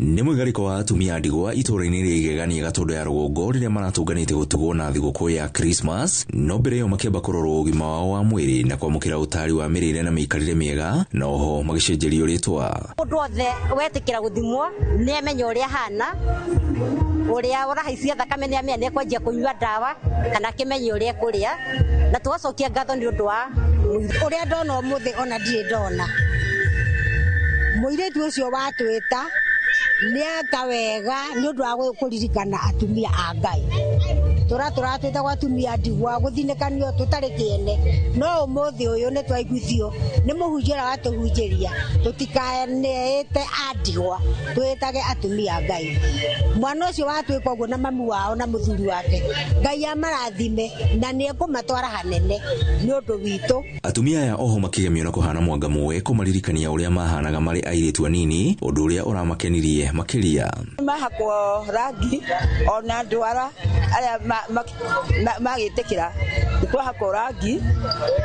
Nĩ mũigarĩko wa atumia a ndigwa itũũra-inĩ rĩa Igegania Gatũndũ ya rũgongo rĩrĩa maratũnganĩte gũtugwo na thigũkũ ya Christmas, no mbere ĩyo makĩamba kũrorwo ũgima wao wa mwĩrĩ na kwamũkĩra ũtaari wa mĩrĩre na mĩikarĩre mĩega, na oho magĩcenjerio rĩtwa. Mũndũ wothe wetĩkĩra gũthimwo nĩ amenya ũrĩa ahana, ũrĩa ũrahaicia thakame nĩ amenya nĩ ekwanjia kũnyua ndawa kana akĩmenye ũrĩa ekũrĩa, na tũgacokia ngatho nĩ ũndũ wa ũrĩa ndona ũmũthĩ, ona ndirĩ ndona mũirĩtu ũcio watwĩta nĩ aka wega nĩ ũndũ wa kũririkana atumia a Ngai. Tũratwĩtagwo atumia ndigwa gũthinĩkanio tũtarĩ kĩene, no ũmũthĩ ũyũ nĩ twaiguithio nĩ mũhunjia ũrĩa watũhunjĩria tũtikaneĩte a ndigwa, twĩtage atumia a Ngai. Mwana ũcio watwĩka ũguo na mami wao na mũthuri wake, Ngai amarathime na nĩ ekũmatwara hanene nĩ ũndũ witũ. Atumia aya oho makĩgemio na kũhana mwanga mũwe kũmaririkania ũrĩa mahanaga marĩ airĩtu anini, ũndũ ũrĩa ũramakenirie makĩria. Mahakwo rangi ona ndwara arĩa magĩtĩkĩra twahakwo rangi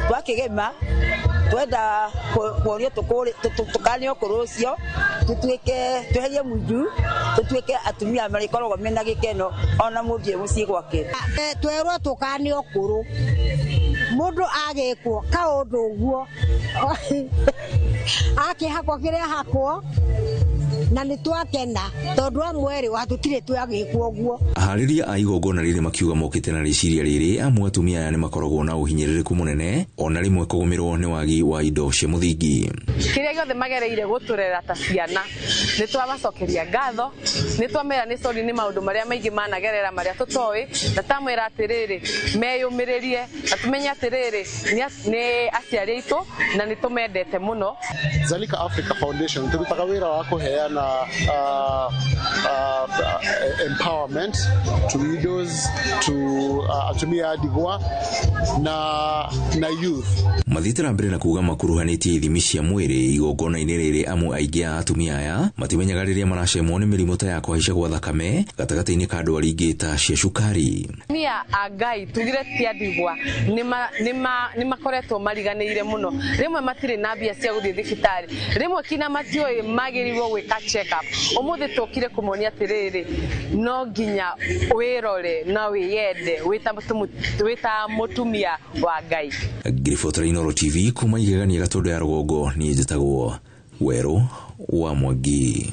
twakĩgema twenda kuonio tũkane ũkũrũ ũcio, tũtuĩke tweherie munju, tũtuĩke atumia marĩkoragwo mena gĩkeno ona mũthiĩ mũciĩ gwake. Twerwo tũkane ũkũrũ, mũndũ agĩkwo kaũndũ ũguo akĩhakwo kĩrĩa hakwo na nĩ twakena tondũ amwe rĩ tũtirĩ twagĩkwo ũguo. Aharĩria a igongona rĩrĩ makiuga mokĩte na rĩciria rĩrĩ amu atumia aya nĩ makoragwo na ũhinyĩrĩrĩku mũnene ona rĩmwe kũgũmĩrwo nĩ wagi wa indo cia mũthingi. Kĩrĩa gĩothe magereire gũtũrera ta ciana nĩ twabacokeria ngatho, nĩ twamera nĩ sorry nĩ maũndũ marĩa maingĩ managerera marĩa tũtoĩ, na tamwĩra atĩrĩrĩ meyũmĩrĩrie na tũmenye atĩrĩrĩ nĩ aciari aitũ na nĩ tũmendete mũno. Zalika Africa Foundation tũrutaga wĩra wa kũheana empowerment to widows, to atumia a ndigwa na youth. Mathiĩte na mbere na kuga makuruhanĩtie ithimi cia mwĩrĩ igongona-inĩ rĩrĩ amu aingĩ a atumia aya matimenyaga rĩrĩa maracemwo nĩ mĩrimũ ta ya kũhaica gwa thakame gatagatĩ-inĩ ka ndwari ingĩ ta cia cukari. Atumia a Ngai tugire ti a ndigwa nĩ makoretwo mariganĩire mũno, rĩmwe matirĩ na mbia cia gũthiĩ thibitarĩ, rĩmwe kinya matiũĩ magĩrĩirwo gwĩka check up. Ũmũthĩ tũkire kũmonia atĩrĩrĩ no nginya wĩrore na wĩyende wĩta mũtumia wa Ngai. Ngiribotera Inooro TV kuma Igegania Gatũndũ ya rũgongo, niĩ njĩtagwo Werũ wa Mwangi.